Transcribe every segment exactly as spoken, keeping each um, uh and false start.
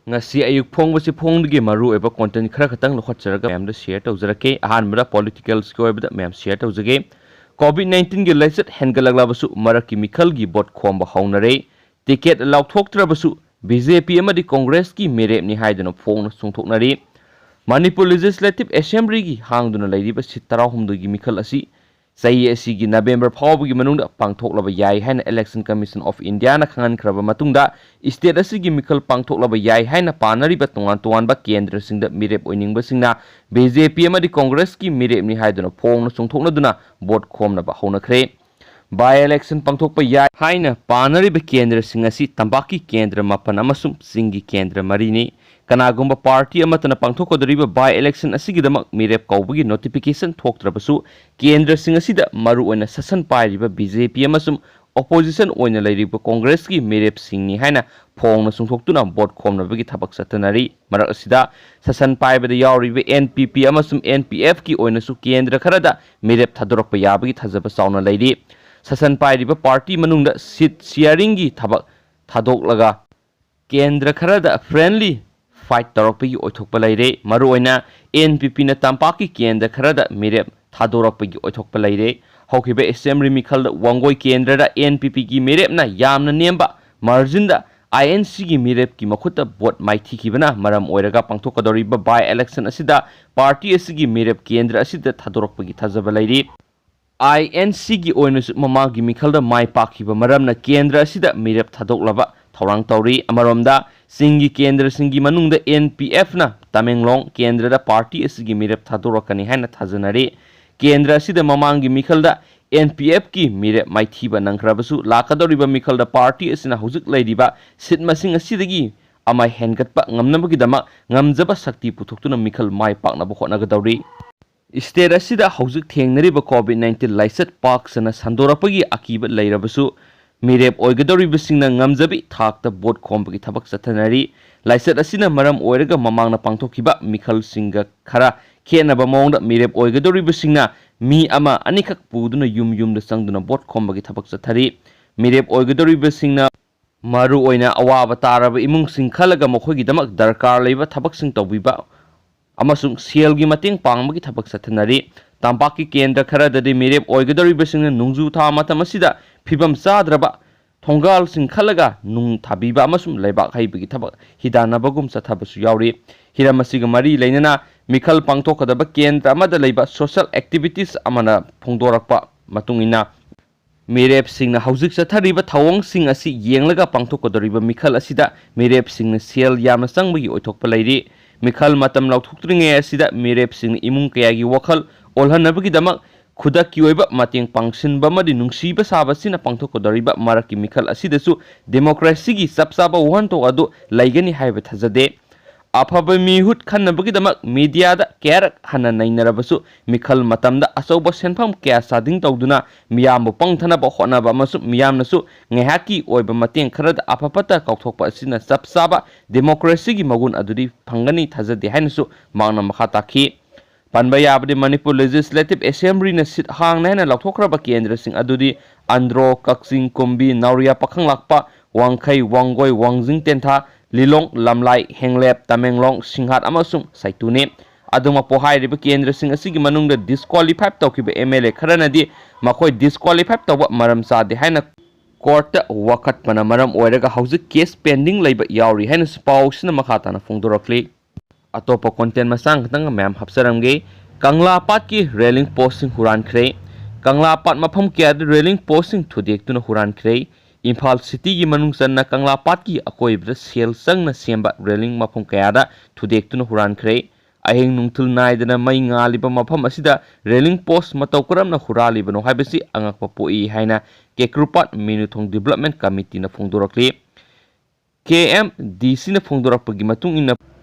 ꯉꯁꯤ ꯑꯌꯨꯛ ꯐꯣꯡꯕꯁꯤ ꯐꯣꯡꯕꯒꯤ ꯃꯔꯨꯑꯣꯏꯕ content ꯈꯔ ꯈꯛꯇꯪ ꯂꯧꯈꯠꯆꯔꯒ ꯃꯌꯥꯝꯗ share ꯇꯧꯖꯔꯛꯀꯦ꯫ ꯑꯍꯥꯟꯕꯗ politicalꯁꯀꯤ ꯑꯣꯏꯕꯗ ꯃꯌꯥꯝ share ꯇꯧꯖꯒꯦ꯫ COVID nineteenꯒꯤ ꯂꯥꯏꯆꯠ ꯍꯦꯟꯒꯠꯂꯛꯂꯕꯁꯨ ꯃꯔꯛꯀꯤ ꯃꯤꯈꯜꯒꯤ vote ꯈꯣꯝꯕ ꯍꯧꯅꯔꯦ꯫ Ticket ꯂꯥꯎꯊꯣꯛꯇ꯭ꯔꯕꯁꯨ BJP ꯑꯃꯗꯤ Congressꯀꯤ ꯃꯤꯔꯦꯞꯅꯤ ꯍꯥꯏꯗꯨꯅ ꯐꯣꯡꯅ ꯆꯣꯡꯊꯣꯛꯅꯔꯤ꯫ ꯃꯅꯤꯄꯨꯔ Legislative Assemblyꯒꯤ ꯍꯥꯡꯗꯨꯅ ꯂꯩꯔꯤꯕ seat ꯇꯔꯥꯍꯨꯝꯗꯣꯏꯒꯤ ꯃꯤꯈꯜ ꯑꯁꯤ ꯆꯍꯤ ꯑꯁꯤꯒꯤ November ꯐꯥꯎꯕꯒꯤ ꯃꯅꯨꯡꯗ ꯄꯥꯡꯊꯣꯛꯂꯕ ꯌꯥꯏ ꯍꯥꯏꯅ Election Commission of Indiaꯅ ꯈꯪꯍꯟꯈ꯭ꯔꯕ ꯃꯇꯨꯡꯗ, state ꯑꯁꯤꯒꯤ ꯃꯤꯈꯜ ꯄꯥꯡꯊꯣꯛꯂꯕ ꯌꯥꯏ ꯍꯥꯏꯅ ꯄꯥꯅꯔꯤꯕ ꯇꯣꯉꯥꯟ ꯇꯣꯉꯥꯟꯕ ꯀꯦꯟꯗ꯭ꯔꯁꯤꯡꯗ ꯃꯤꯔꯦꯞ ꯑꯣꯏꯅꯤꯡꯕꯁꯤꯡꯅ BJP ꯑꯃꯗꯤ Congressꯀꯤ ꯃꯤꯔꯦꯞꯅꯤ ꯍꯥꯏꯗꯨꯅ ꯐꯣꯡꯅ ꯆꯣꯡꯊꯣꯛꯅꯗꯨꯅ vote ꯈꯣꯝꯅꯕ ꯍꯧꯅꯈ꯭ꯔꯦ꯫ By election ꯄꯥꯡꯊꯣꯛꯄ ꯌꯥꯏ ꯍꯥꯏꯅ ꯄꯥꯅꯔꯤꯕ ꯀꯦꯟꯗ꯭ꯔꯁꯤꯡ ꯑꯁꯤ ꯇꯝꯄꯥꯛꯀꯤ ꯀꯦꯟꯗ꯭ꯔ ꯃꯥꯄꯟ ꯑꯃꯁꯨꯡ ꯆꯤꯡꯒꯤ ꯀꯦꯟꯗ꯭ꯔ ꯃꯔꯤꯅꯤ꯫ ꯀꯅꯥꯒꯨꯝꯕ party ꯑꯃꯠꯇꯅ ꯄꯥꯡꯊꯣꯛꯀꯗꯧꯔꯤꯕ by election ꯑꯁꯤꯒꯤꯗꯃꯛ ꯃꯤꯔꯦꯞ ꯀꯧꯕꯒꯤ notification ꯊꯣꯛꯇ꯭ꯔꯕꯁꯨ, ꯀꯦꯟꯗ꯭ꯔꯁꯤꯡ ꯑꯁꯤꯗ ꯃꯔꯨꯑꯣꯏꯅ ꯁꯥꯁꯟ ꯄꯥꯏꯔꯤꯕ BJP ꯑꯃꯁꯨꯡ opposition ꯑꯣꯏꯅ ꯂꯩꯔꯤꯕ Congressꯀꯤ ꯃꯤꯔꯦꯞꯁꯤꯡꯅꯤ ꯍꯥꯏꯅ ꯐꯣꯡꯅ ꯆꯣꯡꯊꯣꯛꯇꯨꯅ vote ꯈꯣꯝꯅꯕꯒꯤ ꯊꯕꯛ ꯆꯠꯊꯅꯔꯤ꯫ ꯃꯔꯛ ꯑꯁꯤꯗ, ꯁꯥꯁꯟ ꯄꯥꯏꯕꯗ ꯌꯥꯎꯔꯤꯕ NPP ꯑꯃꯁꯨꯡ NPFꯀꯤ ꯑꯣꯏꯅꯁꯨ ꯀꯦꯟꯗ꯭ꯔ ꯈꯔꯗ ꯃꯤꯔꯦꯞ ꯊꯥꯗꯣꯔꯛꯄ ꯌꯥꯕꯒꯤ ꯊꯥꯖꯕ ꯆꯥꯎꯅ ꯂꯩꯔꯤ꯫ ꯁꯥꯁꯟ ꯄꯥꯏꯔꯤꯕ party ꯃꯅꯨꯡꯗ seat sharingꯒꯤ ꯊꯕꯛ ꯊꯥꯗꯣꯛꯂꯒ ꯀꯦꯟꯗ꯭ꯔ ꯈꯔꯗ friendly fight ꯇꯧꯔꯛꯄꯒꯤ ꯑꯣꯏꯊꯣꯛꯄ ꯂꯩꯔꯦ꯫ ꯃꯔꯨꯑꯣꯏꯅ NPPꯅ ꯇꯝꯄꯥꯛꯀꯤ ꯀꯦꯟꯗ꯭ꯔ ꯈꯔꯗ ꯃꯤꯔꯦꯞ ꯊꯥꯗꯣꯔꯛꯄꯒꯤ ꯑꯣꯏꯊꯣꯛꯄ ꯂꯩꯔꯦ꯫ ꯍꯧꯈꯤꯕ assembly ꯃꯤꯈꯜꯗ ꯋꯥꯡꯒꯣꯏ ꯀꯦꯟꯗ꯭ꯔꯗ NPPꯒꯤ ꯃꯤꯔꯦꯞꯅ ꯌꯥꯝꯅ ꯅꯦꯝꯕ marginꯗ INCꯒꯤ ꯃꯤꯔꯦꯞꯀꯤ ꯃꯈꯨꯠꯇ vote ꯃꯥꯏꯊꯤꯈꯤꯕꯅ ꯃꯔꯝ ꯑꯣꯏꯔꯒ ꯄꯥꯡꯊꯣꯛꯀꯗꯧꯔꯤꯕ by election ꯑꯁꯤꯗ party ꯑꯁꯤꯒꯤ ꯃꯤꯔꯦꯞ ꯀꯦꯟꯗ꯭ꯔ ꯑꯁꯤꯗ ꯊꯥꯗꯣꯔꯛꯄꯒꯤ ꯊꯥꯖꯕ ꯂꯩꯔꯤ꯫ INCꯒꯤ ꯑꯣꯏꯅꯁꯨ ꯃꯃꯥꯡꯒꯤ ꯃꯤꯈꯜꯗ ꯃꯥꯏ ꯄꯥꯛꯈꯤꯕ ꯃꯔꯝꯅ ꯀꯦꯟꯗ꯭ꯔ ꯑꯁꯤꯗ ꯃꯤꯔꯦꯞ ꯊꯥꯗꯣꯛꯂꯕ ꯊꯧꯔꯥꯡ ꯇꯧꯔꯤ꯫ ꯑꯃꯔꯣꯝꯗ, ꯆꯤꯡꯒꯤ ꯀꯦꯟꯗ꯭ꯔꯁꯤꯡꯒꯤ ꯃꯅꯨꯡꯗ NPFꯅ ꯇꯃꯦꯡꯂꯣꯡ ꯀꯦꯟꯗ꯭ꯔꯗ party ꯑꯁꯤꯒꯤ ꯃꯤꯔꯦꯞ ꯊꯥꯗꯣꯔꯛꯀꯅꯤ ꯍꯥꯏꯅ ꯊꯥꯖꯅꯔꯤ꯫ ꯀꯦꯟꯗ꯭ꯔ ꯑꯁꯤꯗ ꯃꯃꯥꯡꯒꯤ ꯃꯤꯈꯜꯗ NPFꯀꯤ ꯃꯤꯔꯦꯞ ꯃꯥꯏꯊꯤꯕ ꯅꯪꯈ꯭ꯔꯕꯁꯨ, ꯂꯥꯛꯀꯗꯧꯔꯤꯕ ꯃꯤꯈꯜꯗ party ꯑꯁꯤꯅ ꯍꯧꯖꯤꯛ ꯂꯩꯔꯤꯕ seat ꯃꯁꯤꯡ ꯑꯁꯤꯗꯒꯤ ꯑꯃ ꯍꯦꯟꯒꯠꯄ ꯉꯝꯅꯕꯒꯤꯗꯃꯛ ꯉꯝꯖꯕ ꯁꯛꯇꯤ ꯄꯨꯊꯣꯛꯇꯨꯅ ꯃꯤꯈꯜ ꯃꯥꯏ ꯄꯥꯛꯅꯕ ꯍꯣꯠꯅꯒꯗꯧꯔꯤ꯫ State ꯑꯁꯤꯗ ꯍꯧꯖꯤꯛ ꯊꯦꯡꯅꯔꯤꯕ COVID nineteen ꯂꯥꯏꯆꯠ ꯄꯥꯛ ꯁꯟꯅ ꯁꯟꯗꯣꯔꯛꯄꯒꯤ ꯑꯀꯤꯕ ꯂꯩꯔꯕꯁꯨ, ꯃꯤꯔꯦꯞ ꯑꯣꯏꯒꯗꯧꯔꯤꯕꯁꯤꯡꯅ ꯉꯝꯖꯕꯤ ꯊꯥꯛꯇ vote ꯈꯣꯝꯕꯒꯤ ꯊꯕꯛ ꯆꯠꯊꯅꯔꯤ꯫ ꯂꯥꯏꯆꯠ ꯑꯁꯤꯅ ꯃꯔꯝ ꯑꯣꯏꯔꯒ ꯃꯃꯥꯡꯗ ꯄꯥꯡꯊꯣꯛꯈꯤꯕ ꯃꯤꯈꯜꯁꯤꯡꯒ ꯈꯔ ꯈꯦꯠꯅꯕ ꯃꯑꯣꯡꯗ ꯃꯤꯔꯦꯞ ꯑꯣꯏꯒꯗꯧꯔꯤꯕꯁꯤꯡꯅ ꯃꯤ ꯑꯃ ꯑꯅꯤꯈꯛ ꯄꯨꯗꯨꯅ ꯌꯨꯝ ꯌꯨꯝꯗ ꯆꯪꯗꯨꯅ vote ꯈꯣꯝꯕꯒꯤ ꯊꯕꯛ ꯆꯠꯊꯔꯤ꯫ ꯃꯤꯔꯦꯞ ꯑꯣꯏꯒꯗꯧꯔꯤꯕꯁꯤꯡꯅ ꯃꯔꯨꯑꯣꯏꯅ ꯑꯋꯥꯕ ꯇꯥꯔꯕ ꯏꯃꯨꯡꯁꯤꯡ ꯈꯜꯂꯒ ꯃꯈꯣꯏꯒꯤꯗꯃꯛ ꯗꯔꯀꯥꯔ ꯂꯩꯕ ꯊꯕꯛꯁꯤꯡ ꯇꯧꯕꯤꯕ ꯑꯃꯁꯨꯡ ꯁꯦꯜꯒꯤ ꯃꯇꯦꯡ ꯄꯥꯡꯕꯒꯤ ꯊꯕꯛ ꯆꯠꯊꯅꯔꯤ꯫ ꯇꯝꯄꯥꯛꯀꯤ ꯀꯦꯟꯗ꯭ꯔ ꯈꯔꯗꯗꯤ ꯃꯤꯔꯦꯞ ꯑꯣꯏꯒꯗꯧꯔꯤꯕꯁꯤꯡꯅ ꯅꯣꯡꯖꯨ ꯊꯥ ꯃꯇꯝ ꯑꯁꯤꯗ ꯐꯤꯕꯝ ꯆꯥꯗ꯭ꯔꯕ ꯊꯣꯡꯒꯥꯜꯁꯤꯡ ꯈꯜꯂꯒ ꯅꯨꯡ ꯊꯥꯕꯤꯕ ꯑꯃꯁꯨꯡ ꯂꯩꯕꯥꯛ ꯍꯩꯕꯒꯤ ꯊꯕꯛ ꯍꯤꯗꯥꯟꯅꯕꯒꯨꯝ ꯆꯠꯊꯕꯁꯨ ꯌꯥꯎꯔꯤ꯫ ꯍꯤꯔꯝ ꯑꯁꯤꯒ ꯃꯔꯤ ꯂꯩꯅꯅ ꯃꯤꯈꯜ ꯄꯥꯡꯊꯣꯛꯀꯗꯕ ꯀꯦꯟꯗ꯭ꯔ ꯑꯃꯗ ꯂꯩꯕ social activist ꯑꯃꯅ ꯐꯣꯡꯗꯣꯔꯛꯄ ꯃꯇꯨꯡ ꯏꯟꯅ, ꯃꯤꯔꯦꯞꯁꯤꯡꯅ ꯍꯧꯖꯤꯛ ꯆꯠꯊꯔꯤꯕ ꯊꯧꯑꯣꯡꯁꯤꯡ ꯑꯁꯤ ꯌꯦꯡꯂꯒ ꯄꯥꯡꯊꯣꯛꯀꯗꯧꯔꯤꯕ ꯃꯤꯈꯜ ꯑꯁꯤꯗ ꯃꯤꯔꯦꯞꯁꯤꯡꯅ ꯁꯦꯜ ꯌꯥꯝꯅ ꯆꯪꯕꯒꯤ ꯑꯣꯏꯊꯣꯛꯄ ꯂꯩꯔꯤ꯫ ꯃꯤꯈꯜ ꯃꯇꯝ ꯂꯥꯎꯊꯣꯛꯇ꯭ꯔꯤꯉꯩ ꯑꯁꯤꯗ ꯃꯤꯔꯦꯞꯁꯤꯡꯅ ꯏꯃꯨꯡ ꯀꯌꯥꯒꯤ ꯋꯥꯈꯜ ꯑꯣꯜꯍꯟꯅꯕꯒꯤꯗꯃꯛ ꯈꯨꯗꯛꯀꯤ ꯑꯣꯏꯕ ꯃꯇꯦꯡ ꯄꯥꯡꯁꯤꯟꯕ ꯑꯃꯗꯤ ꯅꯨꯡꯁꯤꯕ ꯁꯥꯕꯁꯤꯅ ꯄꯥꯡꯊꯣꯛꯀꯗꯧꯔꯤꯕ ꯃꯔꯛꯀꯤ ꯃꯤꯈꯜ ꯑꯁꯤꯗꯁꯨ democracyꯒꯤ ꯆꯞ ꯆꯥꯕ ꯋꯥꯍꯟꯊꯣꯛ ꯑꯗꯨ ꯂꯩꯒꯅꯤ ꯍꯥꯏꯕ ꯊꯥꯖꯗꯦ꯫ ꯑꯐꯕ ꯃꯤꯍꯨꯠ ꯈꯟꯅꯕꯒꯤꯗꯃꯛ mediaꯗ ꯀꯌꯥꯔꯛ ꯍꯟꯅ ꯅꯩꯅꯔꯕꯁꯨ, ꯃꯤꯈꯜ ꯃꯇꯝꯗ ꯑꯆꯧꯕ ꯁꯦꯟꯐꯝ ꯀꯌꯥ ꯆꯥꯗꯤꯡ ꯇꯧꯗꯨꯅ ꯃꯤꯌꯥꯝꯕꯨ ꯄꯪꯊꯅꯕ ꯍꯣꯠꯅꯕ ꯑꯃꯁꯨꯡ ꯃꯤꯌꯥꯝꯅꯁꯨ ꯉꯥꯏꯍꯥꯛꯀꯤ ꯑꯣꯏꯕ ꯃꯇꯦꯡ ꯈꯔꯗ ꯑꯐ ꯐꯠꯇ ꯀꯥꯎꯊꯣꯛꯄ ꯑꯁꯤꯅ ꯆꯞ ꯆꯥꯕ democracyꯒꯤ ꯃꯒꯨꯟ ꯑꯗꯨꯗꯤ ꯐꯪꯒꯅꯤ ꯊꯥꯖꯗꯦ ꯍꯥꯏꯅꯁꯨ ꯃꯍꯥꯛꯅ ꯃꯈꯥ ꯇꯥꯈꯤ꯫ ꯄꯟꯕ ꯌꯥꯕꯗꯤ, ꯃꯅꯤꯄꯨꯔ Legislative Assemblyꯅ seat ꯍꯥꯡꯅ ꯍꯥꯏꯅ ꯂꯥꯎꯊꯣꯛꯈ꯭ꯔꯕ ꯀꯦꯟꯗ꯭ꯔꯁꯤꯡ ꯑꯗꯨꯗꯤ ꯑꯟꯗ꯭ꯔꯣ, ꯀꯛꯆꯤꯡ, ꯀꯨꯝꯕꯤ, ꯅꯥꯎꯔꯤꯌꯥ, ꯄꯥꯈꯪꯂꯥꯛꯄ, ꯋꯥꯡꯈꯩ, ꯋꯥꯡꯒꯣꯏ, ꯋꯥꯡꯖꯤꯡ ꯇꯦꯟꯊꯥ, ꯂꯤꯂꯣꯡ, ꯂꯝꯂꯥꯏ, ꯍꯦꯡꯂꯦꯞ, ꯇꯃꯦꯡꯂꯣꯡ, ꯁꯤꯡꯍꯥꯠ ꯑꯃꯁꯨꯡ ꯁꯥꯏꯇꯨꯅꯤ꯫ ꯑꯗꯨꯃꯛꯄꯨ, ꯍꯥꯏꯔꯤꯕ ꯀꯦꯟꯗ꯭ꯔꯁꯤꯡ ꯑꯁꯤꯒꯤ ꯃꯅꯨꯡꯗ disqualify ꯇꯧꯈꯤꯕ MLA ꯈꯔꯅꯗꯤ ꯃꯈꯣꯏ disqualify ꯇꯧꯕ ꯃꯔꯝ ꯆꯥꯗꯦ ꯍꯥꯏꯅ courtꯇ ꯋꯥꯀꯠꯄꯅ ꯃꯔꯝ ꯑꯣꯏꯔꯒ ꯍꯧꯖꯤꯛ case pending ꯂꯩꯕ ꯌꯥꯎꯔꯤ ꯍꯥꯏꯅꯁꯨ ꯄꯥꯎꯁꯤꯅ ꯃꯈꯥ ꯇꯥꯅ ꯐꯣꯡꯗꯣꯔꯛꯂꯤ꯫ ꯑꯇꯣꯞꯄ content ꯃꯆꯥ ꯈꯛꯇꯪ ꯃꯌꯥꯝ ꯍꯥꯞꯆꯔꯝꯒꯦ꯫ ꯀꯪꯂꯥ ꯄꯥꯠꯀꯤ railing postꯁꯤꯡ ꯍꯨꯔꯥꯟꯈ꯭ꯔꯦ꯫ ꯀꯪꯂꯥ ꯄꯥꯠ ꯃꯐꯝ ꯀꯌꯥꯗ railing postꯁꯤꯡ ꯊꯨꯗꯦꯛꯇꯨꯅ ꯍꯨꯔꯥꯟꯈ꯭ꯔꯦ꯫ ꯏꯝꯐꯥꯜ cityꯒꯤ ꯃꯅꯨꯡ ꯆꯟꯅ ꯀꯪꯂꯥ ꯄꯥꯠꯀꯤ ꯑꯀꯣꯏꯕꯗ ꯁꯦꯜ ꯆꯪꯅ ꯁꯦꯝꯕ railing ꯃꯐꯝ ꯀꯌꯥꯗ ꯊꯨꯗꯦꯛꯇꯨꯅ ꯍꯨꯔꯥꯟꯈ꯭ꯔꯦ꯫ ꯑꯍꯤꯡ ꯅꯨꯡꯊꯤꯜ ꯅꯥꯏꯗꯅ ꯃꯩ ꯉꯥꯜꯂꯤꯕ ꯃꯐꯝ ꯑꯁꯤꯗ railing post ꯃꯇꯧ ꯀꯔꯝꯅ ꯍꯨꯔꯥꯜꯂꯤꯕꯅꯣ ꯍꯥꯏꯕꯁꯤ ꯑꯉꯛꯄ ꯄꯣꯛꯏ ꯍꯥꯏꯅ ꯀꯦꯀ꯭ꯔꯨꯄꯥꯠ ꯃꯤꯅꯨꯊꯣꯡ Development Committeeꯅ ꯐꯣꯡꯗꯣꯔꯛꯂꯤ꯫ KMDCꯅ ꯐꯣꯡꯗꯣꯔꯛꯄꯒꯤ ꯃꯇꯨꯡ ꯏꯟꯅ,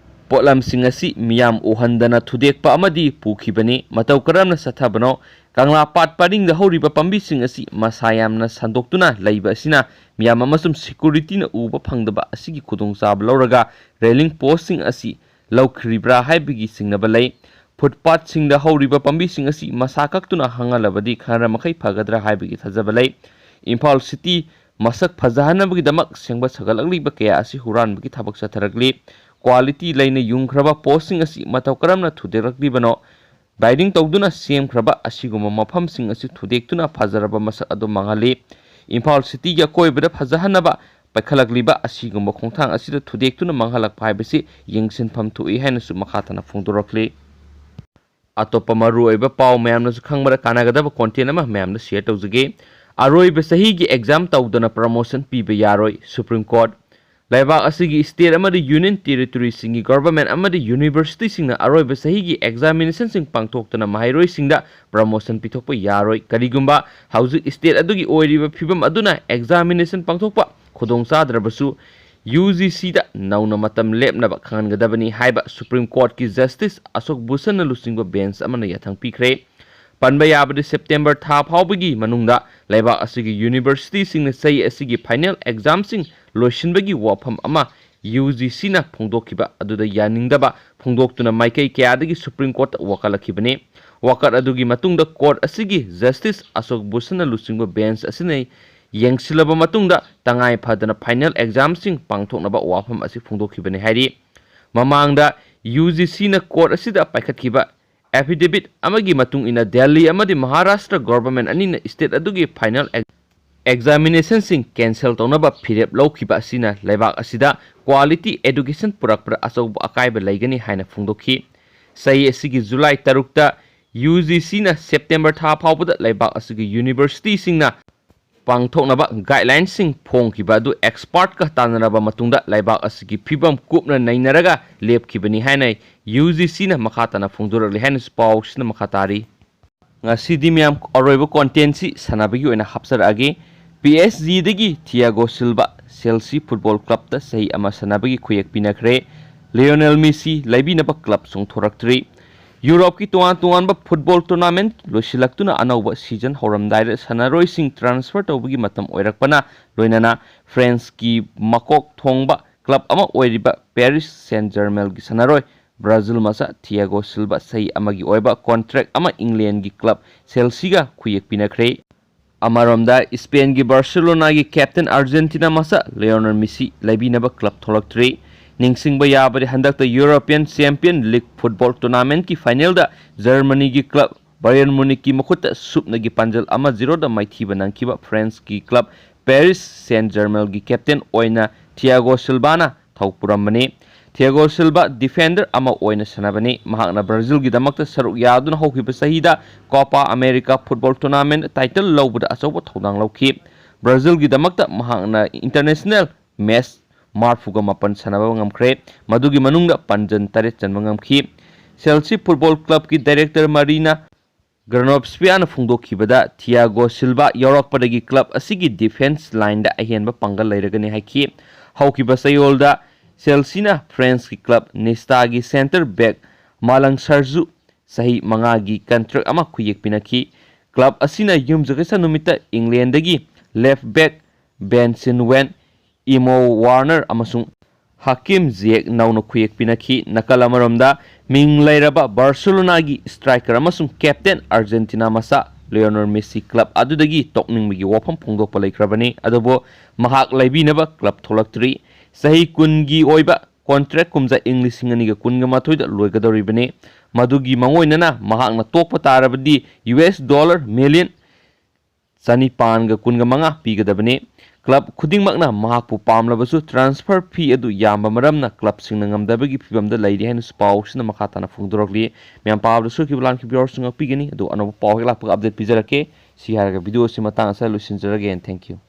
ꯄꯣꯠꯂꯝꯁꯤꯡ ꯑꯁꯤ ꯃꯤꯌꯥꯝ ꯎꯍꯟꯗꯅ ꯊꯨꯗꯦꯛꯄ ꯑꯃꯗꯤ ꯄꯨꯈꯤꯕꯅꯤ꯫ ꯃꯇꯧ ꯀꯔꯝꯅ ꯆꯠꯊꯕꯅꯣ? ꯀꯪꯂꯥ ꯄꯥꯠ ꯄꯔꯤꯡꯗ ꯍꯧꯔꯤꯕ ꯄꯥꯝꯕꯤꯁꯤꯡ ꯑꯁꯤ ꯃꯁꯥ ꯌꯥꯝꯅ ꯁꯟꯗꯣꯛꯇꯨꯅ ꯂꯩꯕ ꯑꯁꯤꯅ ꯃꯤꯌꯥꯝ ꯑꯃꯁꯨꯡ securityꯅ ꯎꯕ ꯐꯪꯗꯕ ꯑꯁꯤꯒꯤ ꯈꯨꯗꯣꯡꯆꯥꯕ ꯂꯧꯔꯒ railing postꯁꯤꯡ ꯑꯁꯤ ꯂꯧꯈ꯭ꯔꯤꯕ꯭ꯔꯥ ꯍꯥꯏꯕꯒꯤ ꯆꯤꯡꯅꯕ ꯂꯩ꯫ Footpathꯁꯤꯡꯗ ꯍꯧꯔꯤꯕ ꯄꯥꯝꯕꯤꯁꯤꯡ ꯑꯁꯤ ꯃꯁꯥ ꯀꯛꯇꯨꯅ ꯍꯥꯡꯍꯜꯂꯕꯗꯤ ꯈꯔ ꯃꯈꯩ ꯐꯒꯗ꯭ꯔꯥ ꯍꯥꯏꯕꯒꯤ ꯊꯥꯖꯕ ꯂꯩ꯫ ꯏꯝꯐꯥꯜ city ꯃꯁꯛ ꯐꯖꯍꯟꯅꯕꯒꯤꯗꯃꯛ ꯁꯦꯝꯒꯠ ꯁꯥꯒꯠꯂꯛꯂꯤꯕ ꯀꯌꯥ ꯑꯁꯤ ꯍꯨꯔꯥꯟꯕꯒꯤ ꯊꯕꯛ ꯆꯠꯊꯔꯛꯂꯤ꯫ ꯀ꯭ꯋꯥꯂꯤꯇꯤ ꯂꯩꯅ ꯌꯨꯡꯈ꯭ꯔꯕ ꯄꯣꯁꯁꯤꯡ ꯑꯁꯤ ꯃꯇꯧ ꯀꯔꯝꯅ ꯊꯨꯗꯦꯛꯂꯛꯂꯤꯕꯅꯣ? ꯕꯥꯏꯟꯗꯤꯡ ꯇꯧꯗꯨꯅ ꯁꯦꯝꯈ꯭ꯔꯕ ꯑꯁꯤꯒꯨꯝꯕ ꯃꯐꯝꯁꯤꯡ ꯑꯁꯤ ꯊꯨꯗꯦꯛꯇꯨꯅ ꯐꯖꯔꯕ ꯃꯁꯛ ꯑꯗꯨ ꯃꯥꯡꯍꯜꯂꯤ꯫ ꯏꯝꯐꯥꯜ ꯁꯤꯇꯤꯒꯤ ꯑꯀꯣꯏꯕꯗ ꯐꯖꯍꯟꯅꯕ ꯄꯥꯏꯈꯠꯂꯛꯂꯤꯕ ꯑꯁꯤꯒꯨꯝꯕ ꯈꯣꯡꯊꯥꯡ ꯑꯁꯤꯗ ꯊꯨꯗꯦꯛꯇꯨꯅ ꯃꯥꯡꯍꯜꯂꯛꯄ ꯍꯥꯏꯕꯁꯤ ꯌꯦꯡꯁꯤꯟꯐꯝ ꯊꯣꯛꯏ ꯍꯥꯏꯅꯁꯨ ꯃꯈꯥ ꯇꯥꯅ ꯐꯣꯡꯗꯣꯔꯛꯂꯤ꯫ ꯑꯇꯣꯞꯄ ꯃꯔꯨꯑꯣꯏꯕ ꯄꯥꯎ ꯃꯌꯥꯝꯅꯁꯨ ꯈꯪꯕꯗ ꯀꯥꯟꯅꯒꯗꯕ content ꯑꯃ ꯃꯌꯥꯝꯗ share ꯇꯧꯖꯒꯦ꯫ ꯑꯔꯣꯏꯕ ꯆꯍꯤꯒꯤ exam ꯇꯧꯗꯅ promotion ꯄꯤꯕ ꯌꯥꯔꯣꯏ, Supreme Court꯫ ꯂꯩꯕꯥꯛ ꯑꯁꯤꯒꯤ state ꯑꯃꯗꯤ union territoryꯁꯤꯡꯒꯤ government ꯑꯃꯗꯤ universityꯁꯤꯡꯅ ꯑꯔꯣꯏꯕ ꯆꯍꯤꯒꯤ examinationꯁꯤꯡ ꯄꯥꯡꯊꯣꯛꯇꯨꯅ ꯃꯍꯩꯔꯣꯏꯁꯤꯡꯗ promotion ꯄꯤꯊꯣꯛꯄ ꯌꯥꯔꯣꯏ꯫ ꯀꯔꯤꯒꯨꯝꯕ ꯍꯧꯖꯤꯛ state ꯑꯗꯨꯒꯤ ꯑꯣꯏꯔꯤꯕ ꯐꯤꯕꯝ ꯑꯗꯨꯅ examination ꯄꯥꯡꯊꯣꯛꯄ ꯈꯨꯗꯣꯡꯆꯥꯗ꯭ꯔꯕꯁꯨ, UGCꯗ ꯅꯧꯅ ꯃꯇꯝ ꯂꯦꯞꯅꯕ ꯈꯪꯍꯟꯒꯗꯕꯅꯤ ꯍꯥꯏꯕ Supreme Courtꯀꯤ Justice ꯑꯁꯣꯛ ꯚꯨꯁꯟꯅ ꯂꯨꯆꯤꯡꯕ bench ꯑꯃꯅ ꯌꯥꯊꯪ ꯄꯤꯈ꯭ꯔꯦ꯫ ꯄꯟꯕ ꯌꯥꯕꯗꯤ, September ꯊꯥ ꯐꯥꯎꯕꯒꯤ ꯃꯅꯨꯡꯗ ꯂꯩꯕꯥꯛ ꯑꯁꯤꯒꯤ universityꯁꯤꯡꯅ ꯆꯍꯤ ꯑꯁꯤꯒꯤ final examꯁꯤꯡ ꯂꯣꯏꯁꯤꯟꯕꯒꯤ ꯋꯥꯐꯝ ꯑꯃ UGCꯅ ꯐꯣꯡꯗꯣꯛꯈꯤꯕ ꯑꯗꯨꯗ ꯌꯥꯅꯤꯡꯗꯕ ꯐꯣꯡꯗꯣꯛꯇꯨꯅ ꯃꯥꯏꯀꯩ ꯀꯌꯥꯗꯒꯤ Supreme Courtꯇ ꯋꯥꯀꯠꯂꯛꯈꯤꯕꯅꯤ꯫ ꯋꯥꯀꯠ ꯑꯗꯨꯒꯤ ꯃꯇꯨꯡꯗ court ꯑꯁꯤꯒꯤ Justice ꯑꯁꯣꯛ ꯚꯨꯁꯟꯅ ꯂꯨꯆꯤꯡꯕ bench ꯑꯁꯤꯅ ꯌꯦꯡꯁꯤꯜꯂꯕ ꯃꯇꯨꯡꯗ ꯇꯉꯥꯏ ꯐꯗꯅ final examꯁꯤꯡ ꯄꯥꯡꯊꯣꯛꯅꯕ ꯋꯥꯐꯝ ꯑꯁꯤ ꯐꯣꯡꯗꯣꯛꯈꯤꯕꯅꯤ ꯍꯥꯏꯔꯤ꯫ ꯃꯃꯥꯡꯗ UGCꯅ court ꯑꯁꯤꯗ ꯄꯥꯏꯈꯠꯈꯤꯕ affidavit ꯑꯃꯒꯤ ꯃꯇꯨꯡ ꯏꯟꯅ, ꯗꯦꯜꯂꯤ ꯑꯃꯗꯤ ꯃꯍꯥꯔꯥꯁꯇ꯭ꯔ government ꯑꯅꯤꯅ state ꯑꯗꯨꯒꯤ final ex-, examinationꯁꯤꯡ cancel ꯇꯧꯅꯕ ꯐꯤꯔꯦꯞ ꯂꯧꯈꯤꯕ ꯑꯁꯤꯅ ꯂꯩꯕꯥꯛ ꯑꯁꯤꯗ quality education ꯄꯨꯔꯛꯄꯗ ꯑꯆꯧꯕ ꯑꯀꯥꯏꯕ ꯂꯩꯒꯅꯤ ꯍꯥꯏꯅ ꯐꯣꯡꯗꯣꯛꯈꯤ꯫ ꯆꯍꯤ ꯑꯁꯤꯒꯤ July ꯇꯔꯨꯛꯇ UGCꯅ September ꯊꯥ ꯐꯥꯎꯕꯗ ꯂꯩꯕꯥꯛ ꯑꯁꯤꯒꯤ universityꯁꯤꯡꯅ ꯄꯥꯡꯊꯣꯛꯅꯕ guidelinesꯁꯤꯡ ꯐꯣꯡꯈꯤꯕ ꯑꯗꯨ expertꯀ ꯇꯥꯟꯅꯔꯕ ꯃꯇꯨꯡꯗ ꯂꯩꯕꯥꯛ ꯑꯁꯤꯒꯤ ꯐꯤꯕꯝ ꯀꯨꯞꯅ ꯅꯩꯅꯔꯒ ꯂꯦꯞꯈꯤꯕꯅꯤ ꯍꯥꯏꯅ UGCꯅ ꯃꯈꯥ ꯇꯥꯅ ꯐꯣꯡꯗꯣꯔꯛꯂꯤ ꯍꯥꯏꯅꯁꯨ ꯄꯥꯎꯁꯤꯅ ꯃꯈꯥ ꯇꯥꯔꯤ꯫ ꯉꯁꯤꯗꯤ ꯃꯌꯥꯝ ꯑꯔꯣꯏꯕ contentꯁꯤ ꯁꯥꯟꯅꯕꯒꯤ ꯑꯣꯏꯅ ꯍꯥꯞꯆꯔꯛꯑꯒꯦ꯫ PSGꯗꯒꯤ Thiago Silva Chelsea Football Clubꯇ ꯆꯍꯤ ꯑꯃ ꯁꯥꯟꯅꯕꯒꯤ ꯈꯨꯌꯦꯛ ꯄꯤꯅꯈ꯭ꯔꯦ꯫ Lionel Messi ꯂꯩꯕꯤꯅꯕ club ꯆꯣꯡꯊꯣꯔꯛꯇ꯭ꯔꯤ꯫ ꯌꯨꯔꯣꯞꯀꯤ ꯇꯣꯉꯥꯟ ꯇꯣꯉꯥꯟꯕ football tournament ꯂꯣꯏꯁꯤꯜꯂꯛꯇꯨꯅ ꯑꯅꯧꯕ season ꯍꯧꯔꯝꯗꯥꯏꯗ ꯁꯥꯟꯅꯔꯣꯏꯁꯤꯡ transfer ꯇꯧꯕꯒꯤ ꯃꯇꯝ ꯑꯣꯏꯔꯛꯄꯅ ꯂꯣꯏꯅꯅ Franceꯀꯤ ꯃꯀꯣꯛ ꯊꯣꯡꯕ club ꯑꯃ ꯑꯣꯏꯔꯤꯕ Paris Saint-Germainꯒꯤ ꯁꯥꯟꯅꯔꯣꯏ Brazil ꯃꯆꯥ Thiago Silva ꯆꯍꯤ ꯑꯃꯒꯤ ꯑꯣꯏꯕ contract ꯑꯃ Englandꯒꯤ club Chelseaꯒ ꯈꯨꯌꯦꯛ ꯄꯤꯅꯈ꯭ꯔꯦ꯫ ꯑꯃꯔꯣꯝꯗ, ꯏꯁꯄꯦꯟꯒꯤ ꯕꯥꯔꯁꯦꯂꯣꯅꯥꯒꯤ ꯀꯦꯞꯇꯦꯟ ꯑꯥꯔꯖꯦꯟꯇꯤꯅꯥ ꯃꯆꯥ ꯂꯤꯑꯣꯅꯦꯜ ꯃꯦꯁꯤ ꯂꯩꯕꯤꯅꯕ ꯀ꯭ꯂꯕ ꯊꯣꯛꯂꯛꯇ꯭ꯔꯤ꯫ ꯅꯤꯡꯁꯤꯡꯕ ꯌꯥꯕꯗꯤ, ꯍꯟꯗꯛꯇ ꯌꯨꯔꯣꯄꯤꯌꯟ ꯆꯦꯝꯄꯤꯌꯟ ꯂꯤꯒ ꯐꯨꯠꯕꯣꯜ ꯇꯣꯔꯅꯥꯃꯦꯟꯠꯀꯤ ꯐꯥꯏꯅꯦꯜꯗ ꯖꯔꯃꯅꯤꯒꯤ ꯀ꯭ꯂꯕ ꯕꯥꯌꯔꯟ ꯃ꯭ꯌꯨꯅꯤꯛꯀꯤ ꯃꯈꯨꯠꯇ ꯁꯨꯞꯅꯒꯤ ꯄꯥꯟꯖꯜ ꯑꯃ ꯖꯤꯔꯣꯗ ꯃꯥꯏꯊꯤꯕ ꯅꯪꯈꯤꯕ ꯐ꯭ꯔꯦꯟꯁꯀꯤ ꯀ꯭ꯂꯕ ꯄꯦꯔꯤꯁ ꯁꯦꯟ ꯖꯔꯃꯦꯜꯒꯤ ꯀꯦꯞꯇꯦꯟ ꯑꯣꯏꯅ ꯊꯤꯌꯥꯒꯣ ꯁꯤꯜꯚꯥꯅ ꯊꯧ ꯄꯨꯔꯝꯕꯅꯤ꯫ ꯊꯤꯌꯥꯒꯣ ꯁꯤꯜꯚꯥ ꯗꯤꯐꯦꯟꯗꯔ ꯑꯃ ꯑꯣꯏꯅ ꯁꯥꯟꯅꯕꯅꯤ꯫ ꯃꯍꯥꯛꯅ ꯕ꯭ꯔꯥꯖꯤꯜꯒꯤꯗꯃꯛꯇ ꯁꯔꯨꯛ ꯌꯥꯗꯨꯅ ꯍꯧꯈꯤꯕ ꯆꯍꯤꯗ ꯀꯣꯄꯥ ꯑꯃꯦꯔꯤꯀꯥ ꯐꯨꯠꯕꯣꯜ ꯇꯣꯔꯅꯥꯃꯦꯟꯠ ꯇꯥꯏꯇꯜ ꯂꯧꯕꯗ ꯑꯆꯧꯕ ꯊꯧꯗꯥꯡ ꯂꯧꯈꯤ꯫ ꯕ꯭ꯔꯥꯖꯤꯜꯒꯤꯗꯃꯛꯇ ꯃꯍꯥꯛꯅ ꯏꯟꯇꯔꯅꯦꯁꯅꯦꯜ ꯃꯦꯆ ꯃꯔꯤꯐꯨꯒ ꯃꯥꯄꯟ ꯁꯥꯟꯅꯕ ꯉꯝꯈ꯭ꯔꯦ꯫ ꯃꯗꯨꯒꯤ ꯃꯅꯨꯡꯗ ꯄꯥꯟꯖꯜ ꯇꯔꯦꯠ ꯆꯟꯕ ꯉꯝꯈꯤ꯫ ꯆꯦꯜꯁꯤ ꯐꯨꯠꯕꯣꯜ ꯀ꯭ꯂꯕꯀꯤ ꯗꯥꯏꯔꯦꯛꯇꯔ ꯃꯥꯔꯤꯅꯥ ꯒ꯭ꯔꯥꯅꯣꯞꯁꯄꯤꯌꯥꯅ ꯐꯣꯡꯗꯣꯛꯈꯤꯕꯗ, ꯊꯤꯌꯥꯒꯣ ꯁꯤꯜꯚꯥ ꯌꯥꯎꯔꯛꯄꯗꯒꯤ ꯀ꯭ꯂꯕ ꯑꯁꯤꯒꯤ ꯗꯤꯐꯦꯟꯁ ꯂꯥꯏꯟꯗ ꯑꯍꯦꯟꯕ ꯄꯥꯡꯒꯜ ꯂꯩꯔꯒꯅꯤ ꯍꯥꯏꯈꯤ꯫ ꯍꯧꯈꯤꯕ ꯆꯌꯣꯜꯗ ꯆꯦꯜꯁꯤꯅ ꯐ꯭ꯔꯦꯟꯁꯀꯤ ꯀ꯭ꯂꯕ ꯅꯤꯁꯇꯥꯒꯤ ꯁꯦꯟꯇꯔ ꯕꯦꯛ ꯃꯥꯂꯪ ꯁꯔꯖꯨ ꯆꯍꯤ ꯃꯉꯥꯒꯤ ꯀꯟꯇ꯭ꯔꯦꯛ ꯑꯃ ꯈꯨꯌꯦꯛ ꯄꯤꯅꯈꯤ꯫ ꯀ꯭ꯂꯕ ꯑꯁꯤꯅ ꯌꯨꯝꯁꯀꯩꯁ ꯅꯨꯃꯤꯠꯇ ꯏꯪꯂꯦꯟꯗꯒꯤ ꯂꯦꯐ ꯕꯦꯛ ꯕꯦꯟ ꯁꯤꯟꯋꯦꯟ, ꯏꯃꯣ ꯋꯥꯔꯅꯔ ꯑꯃꯁꯨꯡ ꯍꯥꯀꯤꯝ ꯖꯤꯌꯦꯛ ꯅꯧꯅ ꯈꯨꯌꯦꯛ ꯄꯤꯅꯈꯤ꯫ ꯅꯥꯀꯜ ꯑꯃꯔꯣꯝꯗ, ꯃꯤꯡ ꯂꯩꯔꯕ ꯕꯥꯔꯁꯦꯂꯣꯅꯥꯒꯤ ꯁ꯭ꯇ꯭ꯔꯥꯏꯀꯔ ꯑꯃꯁꯨꯡ ꯀꯦꯞꯇꯦꯟ ꯑꯥꯔꯖꯦꯟꯇꯤꯅꯥ ꯃꯆꯥ ꯂꯤꯑꯣꯅꯦꯜ ꯃꯦꯁꯤ ꯀ꯭ꯂꯕ ꯑꯗꯨꯗꯒꯤ ꯇꯣꯛꯅꯤꯡꯕꯒꯤ ꯋꯥꯐꯝ ꯐꯣꯡꯗꯣꯛꯄ ꯂꯩꯈ꯭ꯔꯕꯅꯤ, ꯑꯗꯨꯕꯨ ꯃꯍꯥꯛ ꯂꯩꯕꯤꯅꯕ ꯀ꯭ꯂꯕ ꯊꯣꯛꯂꯛꯇ꯭ꯔꯤ꯫ ꯆꯍꯤ ꯀꯨꯟꯒꯤ ꯑꯣꯏꯕ ꯀꯣꯟꯇ꯭ꯔꯦꯛ ꯀꯨꯝꯖꯥ ꯏꯪ ꯂꯤꯁꯤꯡ ꯑꯅꯤꯒ ꯀꯨꯟꯒ ꯃꯥꯊꯣꯏꯗ ꯂꯣꯏꯒꯗꯧꯔꯤꯕꯅꯤ꯫ ꯃꯗꯨꯒꯤ ꯃꯥꯡꯑꯣꯏꯅꯅ ꯃꯍꯥꯛꯅ ꯇꯣꯛꯄ ꯇꯥꯔꯕꯗꯤ ꯌꯨ ꯑꯦꯁ ꯗꯣꯂꯔ ꯃꯤꯂꯤꯌꯟ ꯆꯅꯤꯄꯥꯟꯒ ꯀꯨꯟꯒ ꯃꯉꯥ ꯄꯤꯒꯗꯕꯅꯤ꯫ ꯀ꯭ꯂꯕ ꯈꯨꯗꯤꯡꯃꯛꯅ ꯃꯍꯥꯛꯄꯨ ꯄꯥꯝꯂꯕꯁꯨ ꯇ꯭ꯔꯥꯟꯁꯐꯔ ꯐꯤ ꯑꯗꯨ ꯌꯥꯝꯕ ꯃꯔꯝꯅ ꯀ꯭ꯂꯕꯁꯤꯡꯅ ꯉꯝꯗꯕꯒꯤ ꯐꯤꯚꯝꯗ ꯂꯩꯔꯤ ꯍꯥꯏꯅꯁꯨ ꯄꯥꯎꯁꯤꯅ ꯃꯈꯥ ꯇꯥꯅ ꯐꯣꯡꯗꯣꯔꯛꯂꯤ꯫ ꯃꯌꯥꯝ ꯄꯥꯕꯗ ꯁꯣꯏꯈꯤꯕ ꯂꯥꯟꯈꯤꯕ ꯌꯥꯎꯔꯁꯨ ꯉꯥꯛꯄꯤꯒꯅꯤ꯫ ꯑꯗꯨ ꯑꯅꯧꯕ ꯄꯥꯎ ꯍꯦꯛ ꯂꯥꯛꯄꯒ ꯑꯞꯗꯦꯠ ꯄꯤꯖꯔꯛꯀꯦ꯫ ꯁꯤ ꯍꯥꯏꯔꯒ ꯚꯤꯗꯤꯑꯣ ꯑꯁꯤ ꯃꯇꯥꯡ ꯑꯁꯤꯗ ꯂꯣꯏꯁꯤꯟꯖꯔꯒꯦ꯫ And thank you꯫